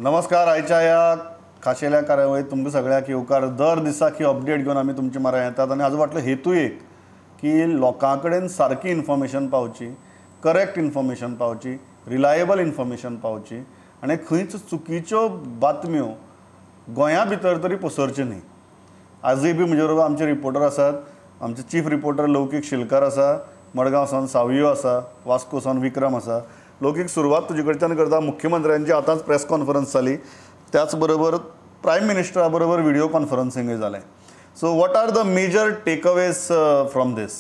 नमस्कार. आयच्या ह्या खाशेल्या कार्यावळीत तुमकां सगळ्यांक येवकार. दर दिसाक ही अपडेट घेवन आमी तुमच्या मारा येतात आनी हाजो फाटलो हेतू एक की लोकां कडेन सारकी इन्फॉर्मेशन पावची, करेक्ट इन्फॉर्मेशन पावची, रिलायबल इन्फॉर्मेशन पावची आनी खंयच चुकीच्यो बातम्यो गोंया भितर तरी पसरच्यो न्ही. आजूय बी म्हजे बरोबर आमचे रिपोर्टर आसात. आमचे चीफ रिपोर्टर लौकीक शिलकार आसा, मडगांव सावन सावियो आसा, वास्को सावन विक्रम आसा. लौकीक, सुरवात तुजे कडच्यान करता. मुख्यमंत्र्यांची आतांच प्रेस कॉन्फरन्स जाली, त्याच बरोबर प्रायम मिनिस्टरा बरोबर व्हिडिओ कॉन्फरन्सिंगूय जालें. So what are the major takeaways from this?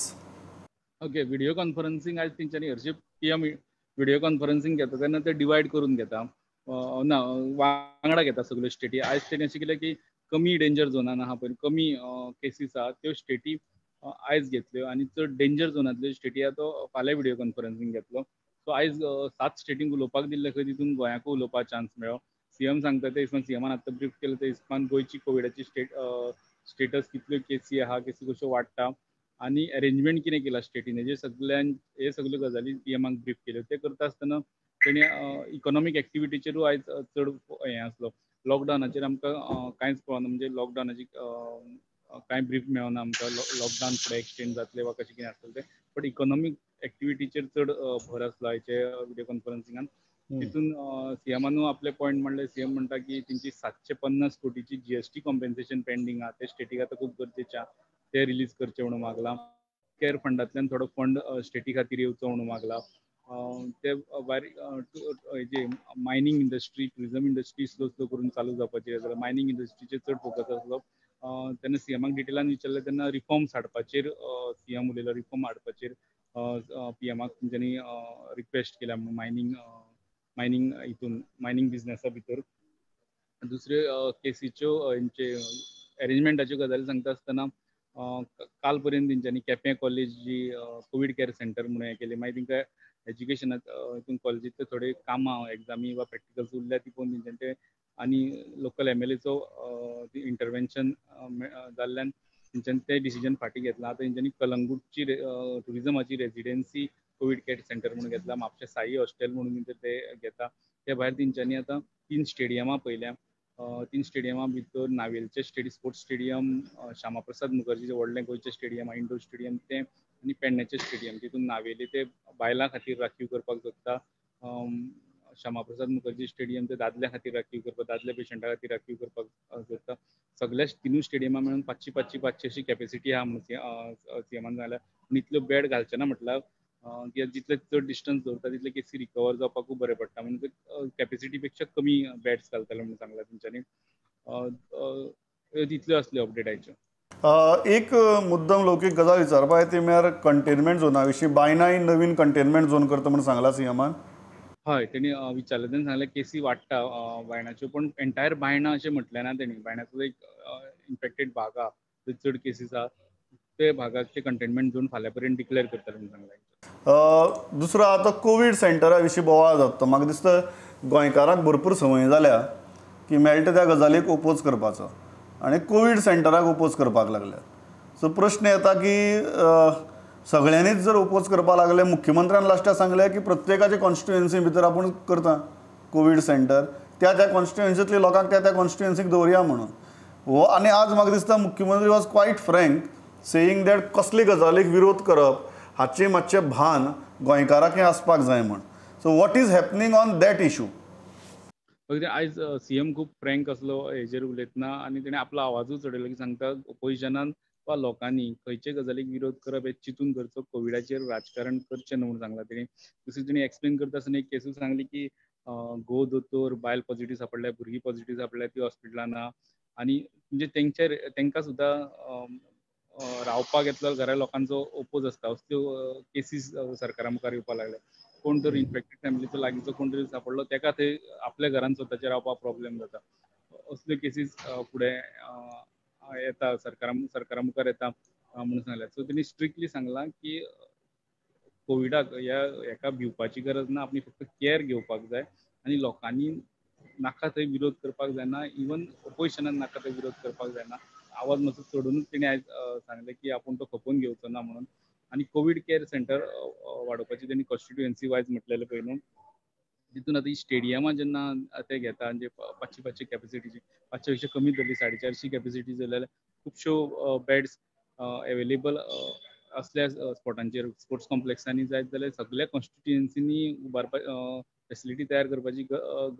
Okay, video conferencing आयज तेंच्यांनी हरशीं पीएम व्हिडिओ कॉन्फरन्सिंग घेता तेन्ना ते डिवायड करून घेता ना, वांगडा घेता सगळ्यो स्टेटी. आयज तेणी अशें केलें की कमी डेंजर झोनान आहा पळय, कमी केसीस आहा त्यो स्टेटी आयज घेतल्यो आनी चड डेंजर झोनांतल्यो स्टेटी आहा तो फाल्यां व्हिडिओ कॉन्फरन्सिंग घेतलो. सो आयज 7 स्टेटींक उलोवपाक दिल्लें खंय, तितून गोंयाकूय उलोवपाक चान्स मेळ्ळो. सीएम सांगता ते हिसपान, सीएमान आतां ब्रीफ केलें ते हिसपान गोंयची कोविडाची स्टेटस, कितल्यो केसी आहा, केसी कश्यो वाडटा आनी अरेंजमेंट कितें केलां स्टेटीन, हेजेर सगळ्यान हे सगल्यो गजाली पीएमाक ब्रीफ केल्यो. ते करता आसतना तेणी इकॉनॉमीक एक्टिविटीचेरूय आयज चड हें आसलो. लॉकडावनाचेर आमकां कांयच कळना, म्हणजे लॉकडावनाची कांय ब्रीफ मेळना आमकां, लॉकडावन फुडें एक्सटेंड जातलें वा कशें कितें आसतलें तें. बट इकॉनॉमीक एक्टिविटीचेर चड भर आसलो आयचे व्हिडिओ कॉन्फरन्सिंगान. तितून सीएमानूय आपले पॉयंट म्हणले. सीएम म्हणटा की तेंची 750 कोटीची जीएसटी कॉम्पेन्सेशन पेंडींग आहा, ते स्टेटीक आतां खूब गरजेचें आहा, ते रिलीज करचे म्हणून मागलां. केअर फंडांतल्यान थोडो फंड स्टेटी खातीर येवचो म्हणून मागला. ते भायर जे mining industry, tourism industry slow slow करून चालू जावपाची जाल्यार मायनींग इंडस्ट्रीचेर चड फोकस आसलो. तेन्ना सीएमाक डिटेलान विचारलें तेन्ना रिफॉर्म्स हाडपाचेर सीएम उलयलो. रिफॉर्म हाडपाचेर पीएमाक तेंच्यांनी रिक्वेस्ट केल्या म्हणून मायनींग हितून मायनींग बिजनेसा भितर. दुसऱ्यो केसीच्यो हेंचे एरेंजमेंटाच्यो गजाली सांगता आसतना काल पर्यंत तेंच्यांनी केपें कॉलेज जी कोवीड केअर सेंटर म्हणून हें केलें. मागीर तेंकां एज्युकेशनाक हितून कॉलेजींतले थोडे कामां एग्जामी वा प्रॅक्टिकल्स उरल्या ती पळोवन तेंच्यांनी ते आनी लोकल एमएलएचो इंटरवेन्शन जाल्ल्यान तेंच्यांनी तें डिसिजन फाटीं घेतलां. आतां तेंच्यांनी कलंगूटची टुरिजमाची रेजिडेन्सी कोवीड केअर सेंटर म्हणून घेतला, म्हापशें साई हॉस्टेल म्हणून ते घेता. ते भायर तेंच्यांनी आतां 3 स्टेडियमां पळयल्या. 3 स्टेडियमां भितर नावेलचें स्पोर्ट्स स्टेडियम, श्यामाप्रसाद मुखर्जीचें व्हडलें गोंयचें स्टेडियम, इंडोर स्टेडियम तें आनी पेडण्याचें स्टेडियम. तितून नावेली ते बायलां खातीर राखीव करपाक सोदता, श्यामाप्रसाद मुखर्जी स्टेडियम ते दादल्या खातीर राखीव करपाक, दादल्या पेशंटा खातीर राखीव करपाक सोदता. सगळ्या 3 स्टेडियमां मेळून 500 500 500 अशी कॅपेसिटी आहा म्हणून सीएमान सांगल्या. पूण इतल्यो बेड घालचे ना म्हटल्यार कित्याक जितले चड डिस्टन्स दवरता तितले केसी रिकवर जावपाकूय बरें पडटा, म्हणून कॅपेसिटी पेक्षा कमी बेड्स घालतले म्हणून सांगला तेंच्यांनी. तितल्यो आसल्यो अपडेट आयच्यो. एक मुद्दम लौकीक गजाल विचारपा ती म्हळ्यार कंटेनमेंट झोना विशीं. बायणाय नवीन कंटेनमेंट झोन करता म्हणून सांगला सीएमान. हय, तेणी विचारलें तेन्ना सांगलें केसी वाडटा बायणाच्यो, पूण एंटायर बायणा अशें म्हटलें ना तेणी. बायणाचो एक इन्फेक्टेड भाग आहा थंय चड केसीस आहा ते भागाचे कंटेनमेंट झोन फाल्यां पर्यंत डिक्लेअर करतले म्हणून सांगलें. दुसरो आतां कोवीड सेंटरा विशीं बोवाळ जाता. म्हाका दिसता गोंयकारांक भरपूर संवय जाल्या की मेळटा त्या गजालीक ओपोज करपाचो आनी कोवीड सेंटराक ओपोज करपाक लागल्या. सो प्रश्न येता की सगळ्यांनीच जर ओपोज करपाक लागले, मुख्यमंत्र्यान लास्टाक सांगलें की प्रत्येकाचे कॉन्स्टिट्युएन्सी भितर आपूण करता कोवीड सेंटर, त्या त्या कॉन्स्टिट्युएन्सींतल्या लोकांक त्या त्या कॉन्स्टिट्युएन्सीक दवरया म्हणून. हो, आनी आज म्हाका दिसता मुख्यमंत्री was quite frank saying that कसले गजालीक विरोध करप हाचें मातशें भान गोंयकारांक आसपाक जाय म्हण. So what is happening on that issue? आयज सीएम खूब फ्रँक आसलो हेजेर उलयतना आनी तेणें आपलो आवाजूय चडयलो की सांगता ओपोजिशनान वा लोकांनी खंयचे गजालीक विरोध करप हें चिंतून करचो, कोविडाचेर राजकारण करचें न्हू म्हणून सांगलां तेणी. दुसरी तेणी एक्सप्लेन करता आसतना एक केसूय सांगली की घोव दोतोर, बायल पॉझिटिव्ह सापडल्या, भुरगीं पॉझिटिव्ह सापडल्या, ती हॉस्पिटलान आहा आनी म्हणजे तेंकां सुद्दां रावपाक येतलो घरा लोकांचो ओपोज आसता. असल्यो केसीस सरकारा मुखार येवपाक लागल्या. कोण तरी इन्फेक्टेड फॅमिलीचो लागींचो कोण तरी सापडलो तेका थंय आपल्या घरान स्वताचे रावपाक प्रॉब्लेम जाता. असल्यो केसीस फुडें येता, सरकारा मुखार येता म्हणून सांगलें. सो तेणी स्ट्रिक्टली सांगलां की कोविडाक ह्या हेका भिवपाची गरज ना, आपली फक्त केअर घेवपाक जाय आनी लोकांनी नाका थंय विरोध करपाक जायना, इवन ओपोजिशनान नाका थंय विरोध करपाक जायना. आवाज मातसो चडोवनूच तेणी आयज सांगलें की आपूण तो खपोवन घेवचो ना म्हणून. आनी कोवीड केअर सेंटर वाडोवपाची तेणी कॉन्स्टिट्युएन्सी वायज म्हटलेलें पळय न्हू, तितून आतां स्टेडियमां जेन्ना ते घेता म्हणजे 500 कॅपेसिटीची, 500 पेक्षा कमी धरली 450 कॅपेसिटी जाल्यार खुबश्यो बेड्स एवेलेबल असल्या स्पॉटांचेर स्पोर्ट्स कॉम्प्लेक्सांनी जायत जाल्यार सगळ्या कॉन्स्टिट्युएन्सीनी उबारपा फेसिलिटी तयार करपाची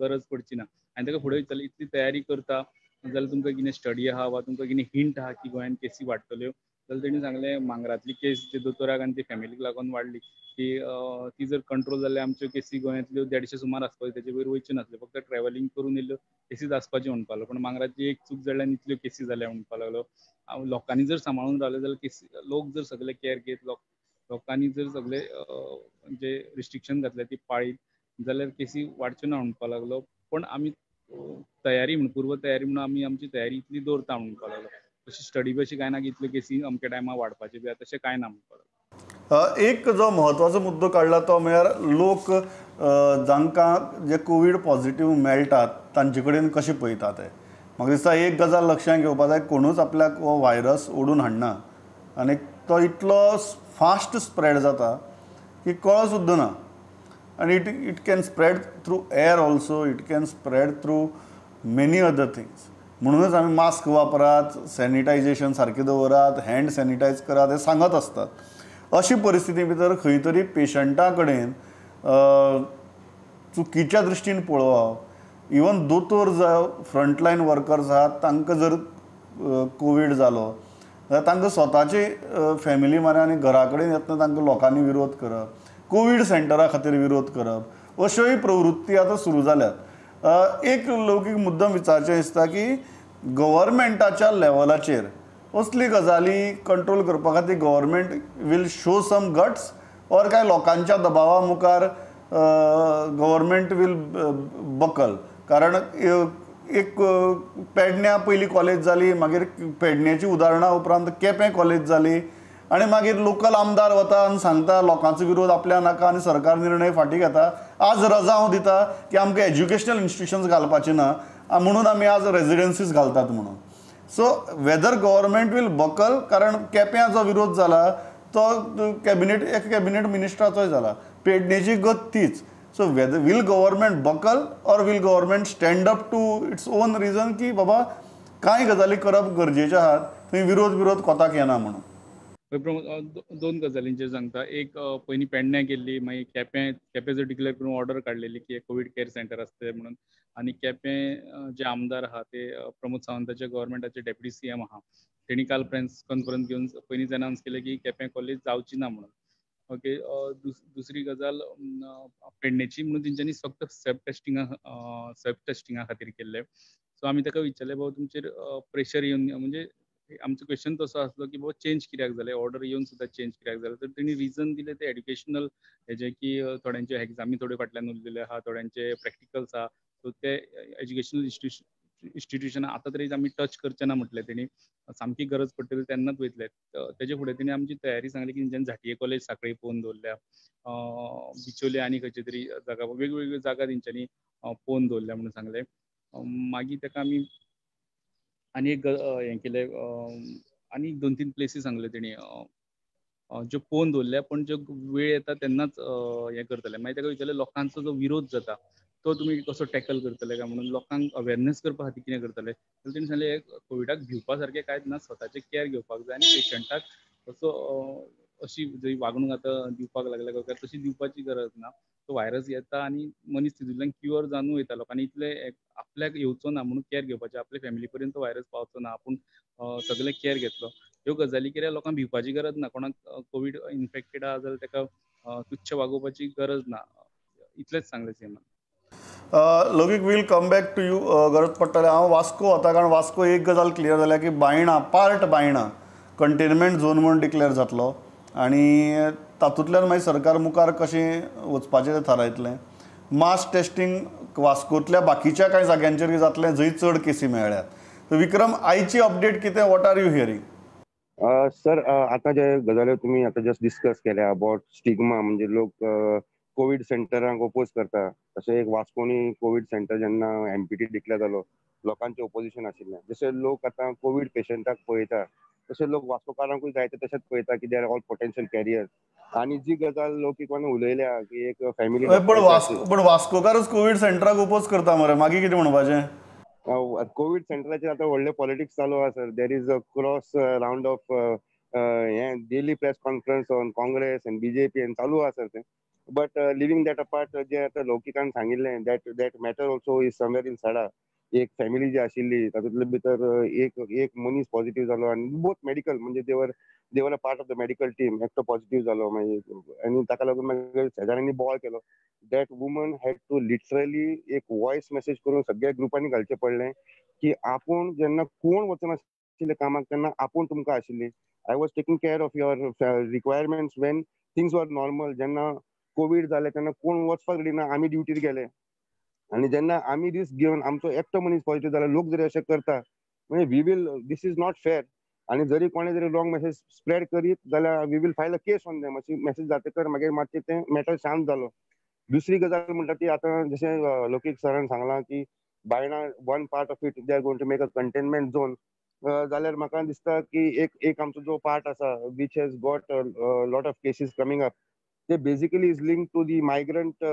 गरज पडची ना. आनी ताका फुडें वयतले इतली तयारी करता जाल्यार तुमकां कितें स्टडी आहा वा तुमकां कितें हिंट आहा की गोंयांत केसी वाडटल्यो जाल्यार तेणी सांगलें मांगरांतली केस जे दोतोराक आनी ते फॅमिलीक लागून वाडली की ती जर कंट्रोल जाल्यार आमच्यो केसी गोंयांतल्यो 150 सुमार आसपाच्यो, तेजे वयर वयच्यो नासल्यो, फक्त ट्रॅव्हलिंग करून येयल्ल्यो केसीच आसपाच्यो म्हणपाक लागलो. पण मांगराची एक चूक जाली आनी इतल्यो केसी जाल्या म्हणपाक लागलो. लोकांनी जर सांबाळून रावले जाल्यार केसी, लोक जर सगळे केअर घेत, लोकांनी जर सगळे जे रिस्ट्रिक्शन घातले ती पाळीत जाल्यार केसी वाडच्यो ना म्हणपाक लागलो. पण आमी तयारी म्हण पूर्व तयारी म्हणून आमी आमची तयारी इतली दवरता म्हणपाक लागलो. तशी स्टडी बी अशी कांय ना की इतल्यो केसी अमक्या टायमार वाडपाच्यो बी तशें कांय ना म्हणपाक लागलो. एक जो म्हत्वाचो मुद्दो काडला तो म्हळ्यार लोक जांकां जे कोवीड पॉझिटिव्ह मेळटात तांचे कडेन कशें पळयतात ते. म्हाका दिसता एक गजाल लक्षांत घेवपा जाय, कोणूच आपल्याक हो व्हायरस ओडून हाडना आनी तो इतलो फास्ट स्प्रेड जाता की कळ सुद्दां ना. आनी it can spread through air also, it can spread through many other things. म्हणूनच आमी मास्क वापरात, सॅनिटायजेशन सारकें दवरात, हँड सॅनिटायज करात हें सांगत आसतात. अशी परिस्थिती भितर खंय तरी पेशंटा कडेन चुकीच्या दृश्टीन पळोवप, इवन दोतोर जावं फ्रंटलायन वर्कर्स आहात तांकां जर कोवीड जालो जाल्यार तांकां स्वताची फॅमिली मारे आनी घरा कडेन येतना तांकां लोकांनी विरोध करप, कोवीड सेंटरा खातीर विरोध करप, अश्योय प्रवृत्ती आतां सुरू जाल्यात. एक लौकीक मुद्दम विचारचें दिसता की गव्हर्मेंटाच्या लेवलाचेर असली गजाली कंट्रोल करपा खातीर government will show some guts or काय लोकांच्या दबावा मुखार गव्हर्मेंट वील बकल. कारण एक पेडण्या पयली कॉलेज जाली, मागीर पेडण्याची उदाहरणां उपरांत केपें कॉलेज जाली आनी मागीर लोकल आमदार वता आनी सांगता लोकांचो विरोध आपल्या नाका आनी सरकार निर्णय फाटीं घेता. आज रजांव दिता की आमकां एज्युकेशनल इन्स्टिट्युशन्स घालपाचें ना म्हणून आमी आज रेजिडेन्सीज घालतात म्हणून. So whether government will buckle, कारण केप्यां जो विरोध जाला तो कॅबिनेट एक कॅबिनेट मिनिस्टराचोय जाला, पेडणेची गत तीच. So whether will government buckle or will government stand up to its own reason की बाबा कांय गजाली करप गरजेच्यो आहात, थंय विरोध कोताक येना म्हणून. दोन गजालींचेर सांगता. एक पयलीं पेडण्यां केल्ली, मागीर केपें जो डिक्लेअर करून ऑर्डर काडलेली की कोवीड केअर सेंटर आसतलें म्हणून, आनी केपें जे आमदार आहा ते प्रमोद सावंताच्या गव्हर्मेंटाचे डेप्युटी सीएम आहा, तेणी काल प्रेस कॉन्फरन्स घेवन पयलींच अनावन्स केलें की केपें कॉलेज जावची ना म्हणून. ओके, दुसरी गजाल पेडणेची म्हणून तेंच्यांनी फक्त सेल्फ टेस्टिंगा खातीर केल्लें. सो आमी ताका विचारलें बाबा तुमचेर प्रेशर येवन, म्हणजे आमचो क्वेश्चन तसो आसलो की बाबा चेंज कित्याक जालें, ऑर्डर येवन सुद्दां चेंज कित्याक जालें, तर तेणी रिजन दिलें तें एड्युकेशनल हेजें की थोड्यांच्यो एग्जामी थोड्यो फाटल्यान उरलेल्यो आहा, थोड्यांचे प्रॅक्टिकल्स आहा, सो ते एज्युकेशनल इन्स्टिट्युशनां आतां तरी आमी टच करचे ना म्हटलें तेणी, सामकी गरज पडटली तेन्नाच वयतले. तेजे फुडें तेणी आमची तयारी सांगली की तेंच्यांनी झांटये कॉलेज सांखळी पळोवन दवरल्या, बिचोले आनी खंयचे तरी जागा, वेगवेगळ्यो जागा तेंच्यांनी पळोवन दवरल्या म्हणून सांगलें. मागीर ताका आमी आनी एक हें केलें, आनी 2-3 प्लेसी सांगल्यो तेणी ज्यो पळोवन दवरल्या, पण ज्यो वेळ येता तेन्नाच हें करतले. मागीर ताका विचारलें लोकांचो जो विरोध जाता तो तुमी कसो टॅकल करतले काय म्हणून, लोकांक अवेरनेस करपा खातीर कितें करतले, जाल्यार तेणी सांगलें कोविडाक भिवपा सारकें कांयच ना, स्वताचें केअर घेवपाक जाय आनी पेशंटाक असो अशी जी वागणूक आतां दिवपाक लागल्या काय तशी दिवपाची गरज ना. तो व्हायरस येता आनी मनीस तितूंतल्यान क्युअर जावन वयता, लोकांनी इतले आपल्याक येवचो ना म्हणून केअर घेवपाचें, आपल्या फॅमिली पर्यंत तो व्हायरस पावचो ना, आपूण सगळें केअर घेतलो. ह्यो गजाली केल्यार लोकांक भिवपाची गरज ना, कोणाक कोवीड इन्फेक्टेड आहा जाल्यार ताका तुच्छ वागोवपाची गरज ना, इतलेंच सांगलें सीएमान. Loukik, will come back to you, गरज पडटलें. हांव वास्को वता, कारण वास्को एक गजाल क्लियर जाल्या की Baina part Baina containment zone म्हूण डिक्लेअर जातलो आनी तातूंतल्यान मागीर सरकार मुखार कशें वचपाचें तें थारायतलें. मास टेस्टिंग वास्कोंतल्या बाकीच्या कांय जाग्यांचेर जातलें जंय चड केसी मेळ्ळ्यात. विक्रम, आयची अपडेट कितें, what are you hearing? Sir, आतां जे गजाल्यो तुमी आतां जस्ट डिस्कस केल्या अबावट स्टिग्मा, म्हणजे लोक कोवीड सेंटरांक ओपोज करता, तशें एक वास्कोनी कोवीड सेंटर जेन्ना एमपीटी डिक्लेअर जालो लोकांचें ओपोजिशन आशिल्लें. जशें लोक आतां कोवीड पेशंटाक पळयता तशे लोक वास्कोकारांकूय जायते तशेंच पळयता की they are all potential carrier. आनी जी गजाल लौकीकवान उलयल्या की एक फॅमिली, पण पण वास्कोकारच कोवीड सेंटराक ओपोज करता मरे, मागीर कितें म्हणपाचें? कोवीड सेंटराचेर आतां व्हडले पॉलिटिक्स चालू आसा sir. There is a cross round of हें daily press conference on Congress and BJP आनी चालू आसा सर तें. बट लिव्हिंग that apart, जें आतां लौकिकान सांगिल्लें that matter also is somewhere in Sada. एक फॅमिली जी आशिल्ली तातूंतले भितर एक एक मनीस पॉझिटिव्ह जालो आनी बोथ मेडिकल, म्हणजे they were a part of the medical team, एकटो पॉझिटिव्ह जालो मागीर आनी ताका लागून मागीर शेजाऱ्यांनी बोवाळ केलो. That woman had to literally एक वॉयस मेसेज करून सगळ्या ग्रुपांनी घालचें पडलें की आपूण जेन्ना कोण वचनाशिल्ले कामाक तेन्ना आपूण तुमकां आशिल्ली. I was taking care of your requirements when things were normal. जेन्ना कोवीड जालें तेन्ना कोण वचपाक रेडी ना, आमी ड्युटीर गेले आनी जेन्ना आमी रिस्क घेवन आमचो एकटो मनीस पॉझिटिव्ह जालो, लोक जरी अशें करता म्हणजे we will, this is not fair. आनी जरी कोणें जरी रॉंग मेसेज स्प्रेड करीत जाल्यार we will file a case on them, अशी मेसेज जातकर मागीर मातशें तें मॅटर शांत जालो. दुसरी गजाल म्हणटा ती आतां जशें लौकीक सरान सांगलां की Baina one part of it they are going to make a containment zone, जाल्यार म्हाका दिसता की एक एक आमचो जो पार्ट आसा which has got lot of cases coming up, ते basically is link to the migrant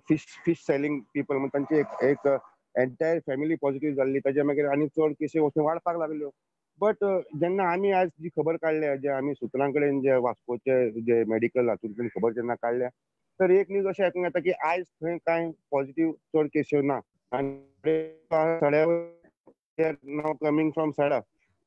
fish selling people. म्हणजे तांची एक एक एंटायर फॅमिली पॉझिटिव्ह जाल्ली, ताच्या मागीर आनी चड केसी वचून वाडपाक लागल्यो. बट जेन्ना आमी आज जी खबर काडल्या, जे आमी सुत्रां कडेन जे वास्कोचे जे मेडिकल हातूंतल्यान खबर जेन्ना काडल्या, तर एक न्यूज अशें आयकूंक येता की आयज थंय कांय पॉझिटिव्ह चड केसी ना आनी सड्या now coming from Sada.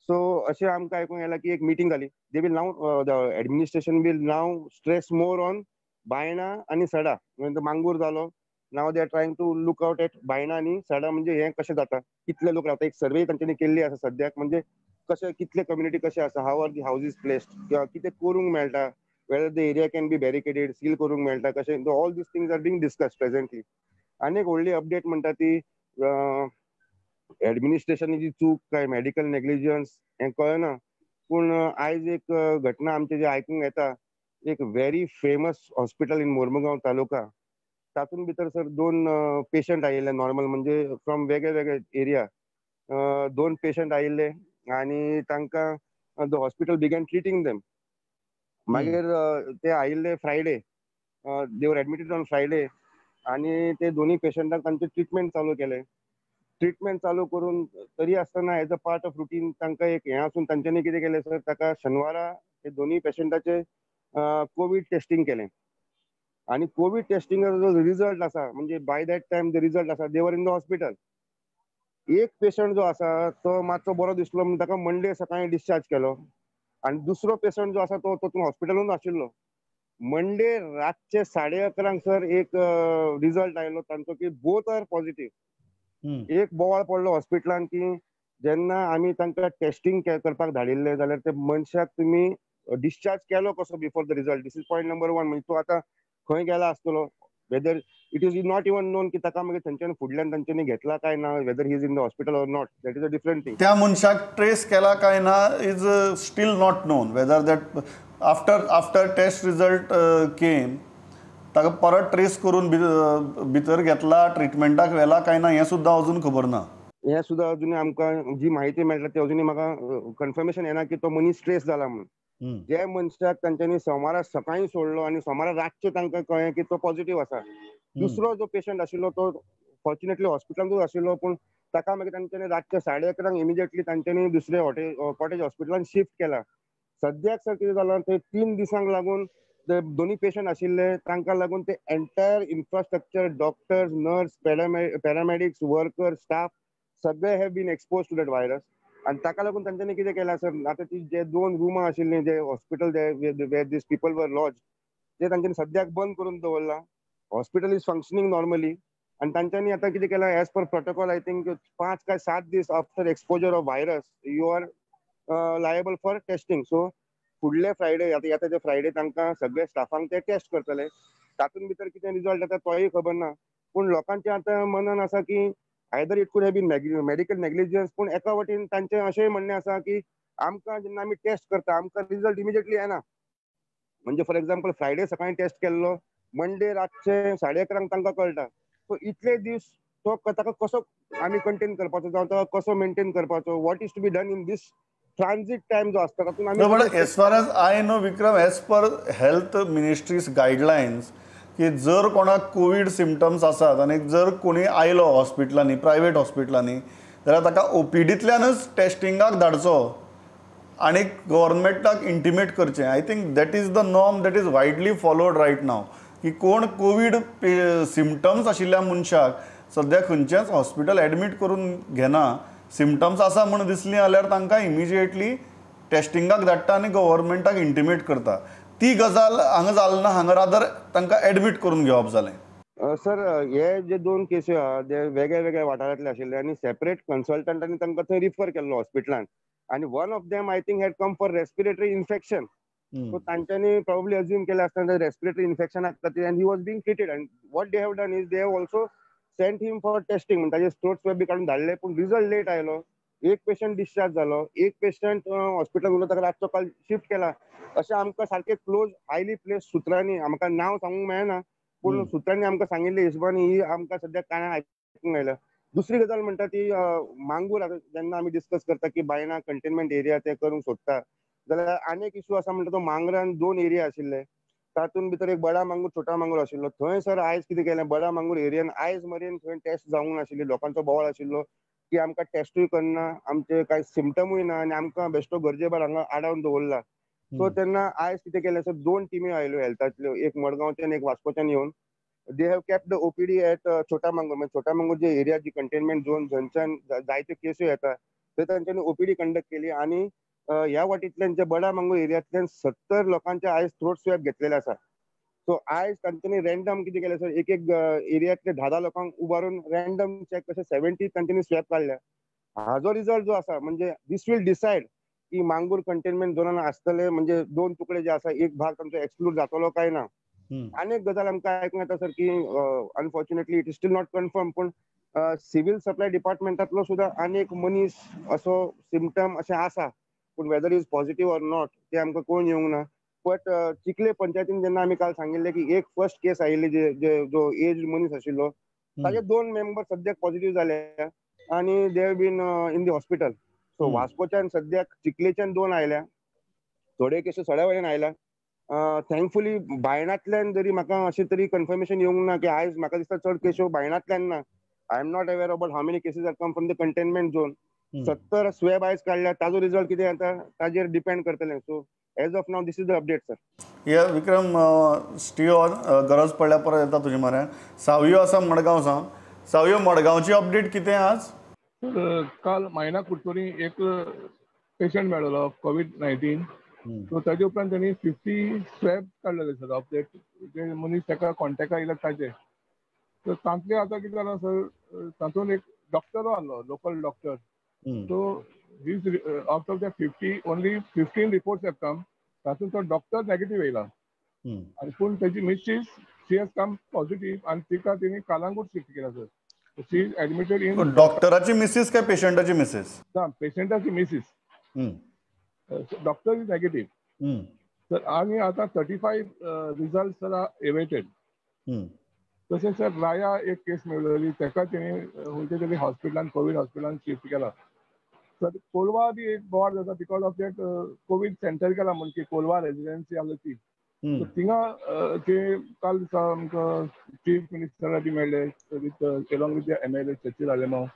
So अशें आमकां आयकूंक आयलां की एक मिटींग जाली, they will now the administration will now stress more on Baina आनी सडा. म्हणजे मांगूर जालो, now they are trying to look out at Baina आनी सडा, म्हणजे हें कशें जाता, कितले लोक रावता, एक सर्वे तांच्यांनी केल्ली आसा सद्याक, म्हणजे कशें कितले कम्युनिटी कशें आसा, how are the houses placed, किंवा कितें करूंक मेळटा, whether the area can be barricaded, seal करूंक मेळटा कशें, all these things are being discussed presently. आनी एक व्हडली अपडेट म्हणटा ती एडमिनिस्ट्रेशनाची चूक काय मेडिकल नेग्लिजन्स हें कळना, पूण आयज एक घटना आमचे जे आयकूंक येता, एक very famous hospital in Mormugao taluka, तातूंत भितर सर 2 पेशंट आयिल्ले नॉर्मल, म्हणजे फ्रॉम वेगळे वेगळे एरिया 2 पेशंट आयिल्ले आनी तांकां the hospital began treating them. मागीर ते आयिल्ले Friday, they were admitted on Friday आनी ते दोन्ही पेशंटाक तांचे ट्रिटमेंट चालू केले. ट्रिटमेंट चालू करून तरी आसतना as a part of routine तांकां एक हें आसून तांच्यांनी कितें केलें सर, ताका शेनवारा ते दोन्ही पेशंटाचे कोवीड टेस्टिंग केलें आनी कोवीड टेस्टिंगाचो जो रिजल्ट आसा, म्हणजे by that time the result आसा, they were in the hospital. एक पेशंट जो आसा तो मातसो बरो दिसलो म्हणून ताका मंडे सकाळीं डिस्चार्ज केलो आनी दुसरो पेशंट जो आसा तो तो हॉस्पिटलून आशिल्लो. मंडे रातचे 11:30 सर एक रिजल्ट आयलो तांचो की बोथ are positive. एक बोवाळ पडलो हॉस्पिटलान की जेन्ना आमी तांकां टेस्टिंग करपाक धाडिल्ले जाल्यार ते मनशाक तुमी डिस्चार्ज केलो कसो before the result, this is point number 1. म्हणजे तो आतां खंय गेला आसतलो, whether it is not even known की ताका मागीर थंयच्यान फुडल्यान तांच्यांनी घेतला काय ना, whether he is in the hospital or not, that is a different thing. त्या मनशाक ट्रेस केला काय ना is still not known, whether that after test result came ताका परत ट्रेस करून भितर घेतला, ट्रिटमेंटाक व्हेला काय ना हें सुद्दां अजून खबर ना. हें सुद्दां अजून आमकां जी म्हायती मेळटा ती अजूनय म्हाका कन्फर्मेशन येना की तो मनीस ट्रेस जाला म्हणून. जे मनशाक तांच्यांनी सोमारा सकाळीं सोडलो आनी सोमारा रातचें तांकां कळ्ळें की तो पॉझिटिव्ह आसा. दुसरो जो पेशंट आशिल्लो तो फॉर्च्युनेटली हॉस्पिटलांतूच आशिल्लो, पूण ताका मागीर तांच्यांनी रातच्या 11:30 इमिजिएटली तांच्यांनी दुसरे कॉटेज हॉस्पिटलान शिफ्ट केला. सद्याक सर कितें जालां, ते 3 दिसांक लागून ते दोन्ही पेशंट आशिल्ले तांकां लागून ते entire infrastructure, doctors, nurse, paramedics, worker, staff सगळे have been expose to that virus. आनी ताका लागून तांच्यांनी कितें केलां सर, आतां ती जे 2 रुमां आशिल्लीं जे hospital where these people were lodge, ते तांच्यांनी सद्याक बंद करून दवरलां. हॉस्पिटल is functioning normally आनी तांच्यांनी आतां कितें केलां, as per protocol I think 5 काय 7 दीस after exposure of virus you are liable for testing. So फुडले फ्रायडे, आतां येता ते फ्रायडे तांकां सगळे स्टाफांक ते टेस्ट करतले, तातूंत भितर कितें रिजल्ट येता तोय खबर ना. पूण लोकांचें आतां मनान आसा की either it could have been medical negligence, पूण एका वटेन तांचें अशेंय म्हणणें आसा की आमकां जेन्ना आमी टेस्ट करता आमकां रिजल्ट इमिजिएटली येना. म्हणजे फॉर एक्झाम्पल फ्रायडे सकाळीं टेस्ट केल्लो, मंडे रातचे 11:30 तांकां कळटा. सो इतले दीस तो ताका कसो आमी कंटेन करपाचो, जावं ताका कसो मेंटेन करपाचो, what is to be done in this transit time जो आसता तातूंत आमी. But as far as I know Vikram, as per health ministry's guidelines की जर कोणाक कोवीड सिमटम्स आसात आनी जर कोणी आयलो हॉस्पिटलांनी, प्रायवेट हॉस्पिटलांनी, जाल्यार ताका ओपीडींतल्यानच टेस्टिंगाक धाडचो आनी गव्हर्मेंटाक इंटिमेट करचें. I think that is the norm that is widely followed right now, की कोण कोवीड सिमटम्स आशिल्ल्या मनशाक सद्या खंयचेंच हॉस्पिटल एडमीट करून घेना. सिमटम्स आसा म्हूण दिसली जाल्यार तांकां इमिजिएटली टेस्टिंगाक धाडटा आनी गव्हर्मेंटाक इंटिमेट करता. ती गजाल हांगा जाल ना, हांगा रादर तांकां एडमीट करून घेवप जालें. सर, हे जे दोन केसी आहा ते वेगळ्या वेगळ्या वाठारांतले आशिल्ले आनी सेपरेट कन्सल्टंटांनी तांकां थंय रिफर केल्लो हॉस्पिटलान आनी one of them I think had come for respiratory infection. So तांच्यांनी प्रॉब्ली अज्युम केलें आसतना रेस्पिरेटरी इन्फेक्शना खातीर and he was being treated. And what they have done is they have also sent him for testing, म्हणजे ताजे throat swab बी काडून धाडले, पूण result late आयलो. एक पेशंट डिस्चार्ज जालो, एक पेशंट हॉस्पिटलान उरलो, ताका रातचो काल शिफ्ट केला. अशें आमकां सारकें क्लोज हायली प्लेस सुत्रांनी, आमकां नांव सांगूंक मेळना पूण सुत्रांनी आमकां सांगिल्ले हिशोबान ही आमकां सद्याक कांय आयकूंक आयल्या. दुसरी गजाल म्हणटा ती मांगूर आतां जेन्ना आमी डिस्कस करता की बायणा कंटेनमेंट एरिया ते करूंक सोदता, जाल्यार आनी एक इशू आसा म्हणटा तो मांगरान दोन एरिया आशिल्ले, तातूंत भितर एक बडा मांगूर छोटा मांगूर आशिल्लो. थंय सर आयज कितें केलें, बडा मांगूर एरियान आयज मेरेन थंय टेस्ट जावंक नाशिल्ली, लोकांचो बोवाळ आशिल्लो की आमकां टेस्टूय करना, आमचे कांय सिमटमूय ना आनी आमकां बेश्टो गरजे भायर हांगा आडावन दवरला. सो तेन्ना आयज कितें केलें सर, दोन टिमी आयल्यो हेल्थांतल्यो, एक मडगांवच्यान एक वास्कोच्यान येवन they have kept the OPD at Chota Mangur. म्हणजे छोटा मांगूर जे एरिया जी कंटेनमेंट झोन थंयच्यान जायत्यो केसी येता थंय तांच्यांनी ओपीडी कंडक्ट केली आनी ह्या वाटेंतल्यान जे बडा मांगूर एरियांतल्यान 70 लोकांचे आयज थ्रोट स्वॅब घेतलेले आसा. सो आयज तांच्यांनी रॅन्डम कितें केलें सर, एक एक एरियांतले 10-10 लोकांक उबारून रॅन्डम चॅक कशें 70 तांच्यांनी स्वॅब काडल्या. हाजो रिजल्ट जो आसा म्हणजे दीस will decide की मांगूर कंटेनमेंट झोनान आसतले म्हणजे दोन तुकडे जे आसा एक भाग तांचो एक्सक्लूड जातलो काय ना. आनी एक गजाल आमकां आयकूंक येता सर की unfortunately it is still not confirm, पूण सिव्हील सप्लाय डिपार्टमेंटांतलो सुद्दां आनी एक मनीस असो सिमटम अशें आसा, पूण whether is positive or not ते आमकां कळून येवंक ना. बट चिखले पंचायतीन जेन्ना आमी काल सांगिल्लें की एक फर्स्ट केस आयिल्ली जे जो एज मनीस आशिल्लो ताजे 2 मेंबर सद्याक पॉझिटिव्ह जाले आनी they have been in the hospital. So वास्कोच्यान सद्याक चिखलेच्यान 2 आयल्या, थोडे केसी सड्या वयल्यान आयल्या. थँकफुली बायणांतल्यान जरी म्हाका अशें तरी कन्फर्मेशन येवंक ना की आयज म्हाका दिसता चड केश्यो बायणांतल्यान ना. I am not aware about how many cases are come from the containment zone. 70 swab आयज काडल्या, ताजो रिजल्ट कितें येता ताजेर डिपेंड करतलें. So as of now this is the update sir. ये विक्रम स्टे ऑन, गरज पडल्यार परत येता तुजे म्हऱ्यान. सावयो आसा मडगांव सावन. सावयो, मडगांवची अपडेट कितें आज? काल मायना कुडतरी एक पेशंट मेळ्ळो कोवीड-19. सो ताजे उपरांत तेणी 50 स्वॅब काडलेले सर ऑफ that जे मनीस ताका कॉन्टेक्टा येयले ताजे. सो तांतले आतां कितें जालां सर, तातूंत एक डॉक्टरो आहलो, local doctor. So his out of the 50 only 15 reports have come. तातूंत तो डॉक्टर नेगेटीव येयला आनी पूण तेजी missus she has come positive आनी तिका तेणी कालांगूट शिफ्ट केला sir. She is admitted in. डॉक्टराची मिसीस काय पेशंटाची मिसीस? ना, पेशंटाची missus. Doctor is negative sir. आनी आतां 35 रिजल्ट सर एवेटेड. तशें सर राया एक केस मेळ्ळी, ताका तेणी खंयच्या तरी हॉस्पिटलान कोवीड हॉस्पिटलान शिफ्ट केला सर. कोलवा बी एक बोवाळ जाता because of that Covid centre केला म्हण की कोलवा रेजिडेन्सी आसली ती. थिंगा ते काल दिसा आमकां चीफ मिनिस्टरा बी मेळ्ळे with along with the MLA Sachin Alemao.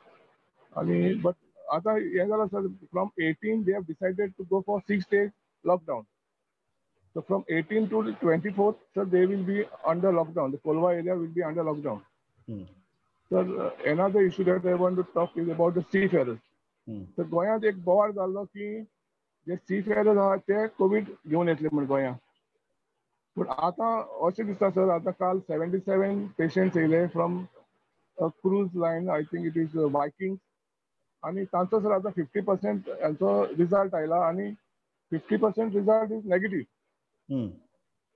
आनी बट आतां हें जालां sir, from 18 they have decided to go for 6 days lockdown. So from 18 to 24 sir they will be under lockdown, the Colva area will be under lockdown. Sir another issue that I want to talk is about the seafarers. तर गोंयांत एक बोवाळ जाल्लो की जे C Ferrers आहा ते Covid घेवन येतले म्हण गोंयांत, पूण आतां अशें दिसता सर, आतां काल 77 पेशंट्स येयले from cruise line, I think it is Viking, आनी तांचो सर आतां 50% हांचो रिजल्ट आयला आनी 50% रिजल्ट is negative.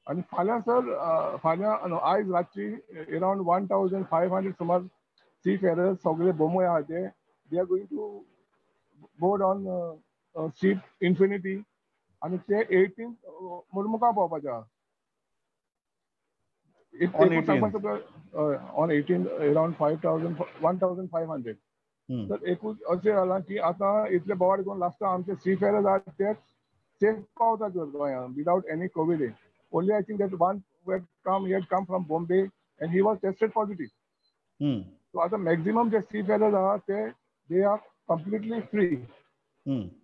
आनी फाल्यां सर, फाल्यां आयज रातची अरावंड 1500 सुमार सी फेरर्स सगळे बोमोय आहा ते they are going to board on ship Infinity आनी ते 18 मुरमुगांव पावपाचे आहा. On 18 around 5,000 1,500. तर एकूच अशें जालां की आतां इतले बोवाळ करून लास्टाक आमचे सी फेरर्स आहात ते सेफ पावतात गोंयांत without any COVID. Only I think that one had come from Bombay and he was tested positive. So आतां मॅक्झिमम जे सी फेरर्स आहात ते they are completely free.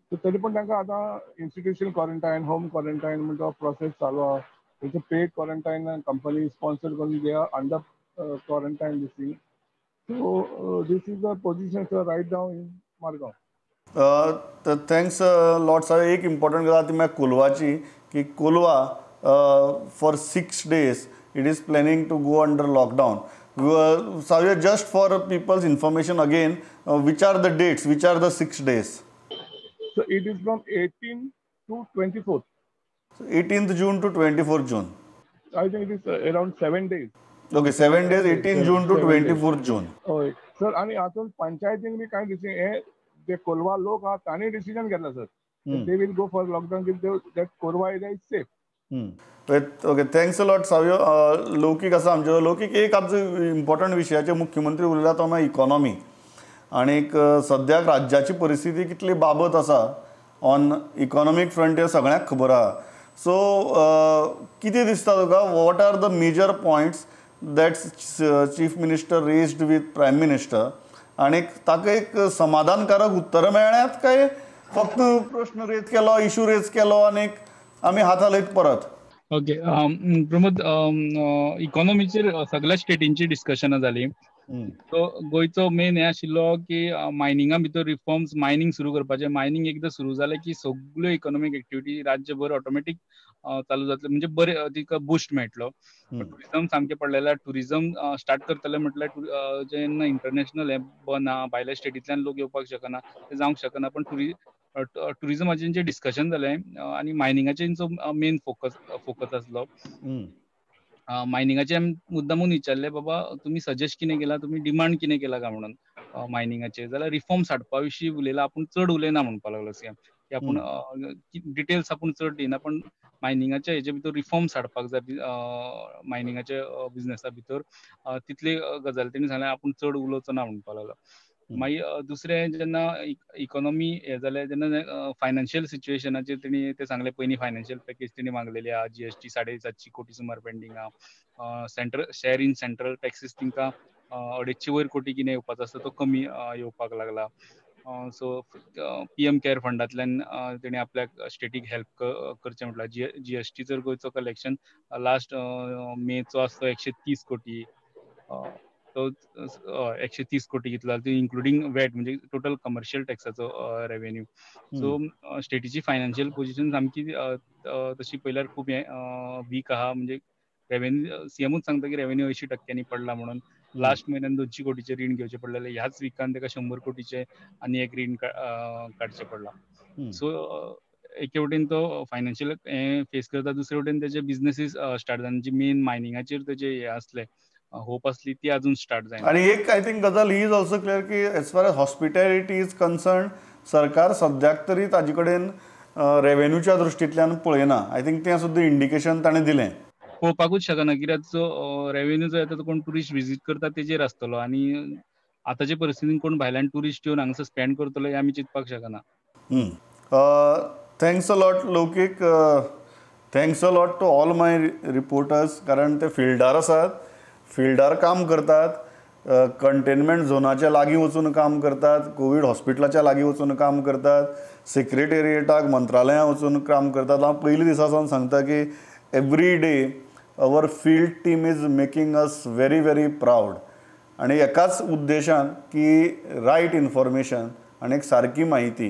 So तरी पण तांकां आतां इन्स्टिट्युशन क्वॉरंटायन, होम क्वॉरंटायन म्हणटा प्रोसेस चालू आहा. तेचो पेड क्वॉरंटायन कंपनी स्पॉन्सर करून they are under quarantine this thing. So this is the position sir right now in Margao. Thanks lot sir. एक इम्पॉर्टंट गजाल ती म्हळ्यार कोलवाची, की Colva for 6 days it is planning to go under lockdown. Savio, just for people's information again, which are the dates, which are the 6 days? So it is from 18 to 24th. So 18th June to 24th June. I think it is around 7 days. Okay, 7 days, 18 June to 24th June. हय sir. आनी हातूंत पंचायतीन बी कांय decision हे जे कोलवा लोक आहा तांणी decision घेतला sir. They will go for lockdown that Colva area is safe. Okay, thanks a lot Savio. Laukik आसा आमचे. लौकीक, एक आमचो इम्पॉर्टंट विशयाचेर मुख्यमंत्री उलयला तो म्हळ्यार इकॉनॉमी. आनीक सद्याक राज्याची परिस्थिती कितली बाबत आसा ऑन इकॉनॉमीक फ्रंट हें सगळ्यांक खबर आहा. सो कितें दिसता तुका, what are the major points that chief minister raised with prime minister, आनीक ताका एक समाधानकारक उत्तरां मेळ्ळ्यात काय फक्त प्रश्न रेज केलो, इशू रेज केलो आनीक आमी हात हालयत परत? ओके प्रमोद, इकॉनॉमीचेर सगळ्या स्टेटींची डिस्कशनां जाली. सो गोंयचो मेन हें आशिल्लो की मायनिंगा भितर रिफॉर्म्स, मायनिंग सुरू करपाचें. मायनिंग एकदां सुरू जालें की सगळ्यो इकॉनॉमीक एक्टिविटी राज्यभर ऑटोमॅटीक चालू जातले, म्हणजे बरें तिका बुस्ट मेळटलो. टुरिजम सामकें पडलेलें. टुरिजम स्टार्ट करतले म्हटल्यार जेन्ना इंटरनॅशनल हें बंद आहा, भायल्या स्टेटींतल्यान लोक येवपाक शकना, ते जावंक शकना. पण टुरिजमाचें जें डिस्कशन जालें आनी मायनिंगाचें मेन फोकस आसलो. मायनिंगाचे मुद्दामून विचारलें, बाबा तुमी सजेस्ट कितें केला, तुमी डिमांड कितें केला काय म्हणून मायनिंगाचेर. जाल्यार रिफॉर्म्स हाडपा विशीं उलयला, आपूण चड उलयना म्हणपाक लागलो सीएम, की आपूण डिटेल्स आपूण चड दिना, पण मायनिंगाच्या हेजे भितर रिफॉर्म्स हाडपाक जाय, मायनिंगाच्या बिजनेसा भितर तितली गजाल तेणी सांगलें, आपूण चड उलोवचो ना म्हणपाक लागलो. मागीर दुसरें जेन्ना इकॉनॉमी हें जालें तेन्ना फायनान्शियल सिच्युएशनाचेर तेणी ते सांगलें, पयलीं फायनान्शियल पॅकेज तेणी मागलेली आहा, GST 750 कोटी सुमार पेंडींग आहा, central share in central taxes तांकां 250 वयर कोटी कितें येवपाचो आसता तो कमी येवपाक लागला. सो PM care फंडांतल्यान तेणी आपल्याक स्टेटीक हेल्प करचें म्हटल्यार GST जर गोंयचो कलेक्शन लास्ट मेचो आसतो 130 कोटी, तो 130 कोटी कितलो इन्क्लुडींग वॅट, म्हणजे टोटल कमर्शियल टॅक्साचो रेवेन्यू. सो स्टेटीची फायनान्शियल पोझिशन सामकी तशी पळयल्यार खूब वीक आहा. म्हणजे रेवेन्यू सीएमूच सांगता की रेवेन्यू 80% पडला म्हणून. लास्ट म्हयन्यान 200 कोटीचें रीण घेवचें पडलेलें, ह्याच विकान ताका 100 कोटीचें आनी एक रीण काडचें पडलां. सो एके वटेन तो फायनान्शियल हें फेस करता, दुसरे वटेन तेजे बिजनेसीस स्टार्ट जावन जी मेन मायनिंगाचेर तेजे हें आसलें, होप आसली, ती अजून स्टार्ट जायना. आनी एक I think गजाल he is also clear की as far as hospitality is concern सरकार सद्याक तरी ताजे कडेन रेवेन्यूच्या दृश्टींतल्यान पळयना. I think तें सुद्दां इंडिकेशन ताणें दिलें. पळोवपाकूच शकना, कित्याक जो रेवेन्यू जो येता तो कोण टुरिस्ट विजीट करता तेजेर आसतलो, आनी आतांचे परिस्थितीन कोण भायल्यान टुरिस्ट येवन हांगासर स्पेंड करतलो हें आमी चिंतपाक शकना. Thanks a lot Laukik, thanks a lot to all my reporters, कारण ते फिल्डार आसात, फिल्डार काम करतात, कंटेनमेंट झोनाच्या लागीं वचून काम करतात, कोवीड हॉस्पिटलाच्या लागीं वचून काम करतात, सेक्रेटेरिएटाक मंत्रालयां वचून काम करतात. हांव पयलीं दिसा सावन सांगता की every day our field team is making us very very proud. आनी एकाच उद्देशान की रायट इन्फॉर्मेशन आनी एक सारकी म्हायती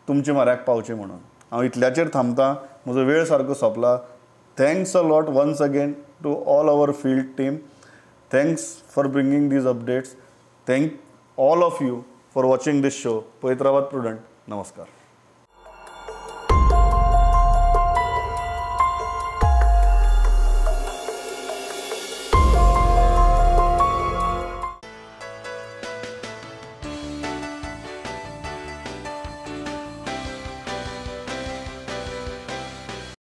तुमचे म्हऱ्याक पावची म्हणून. हांव इतल्याचेर थांबता, म्हजो वेळ सारको सोंपला. Thanks a lot once again to all our field team. Thanks for bringing these updates. Thank all of you for watching this show. पळयत रावात प्रुडंट. नमस्कार.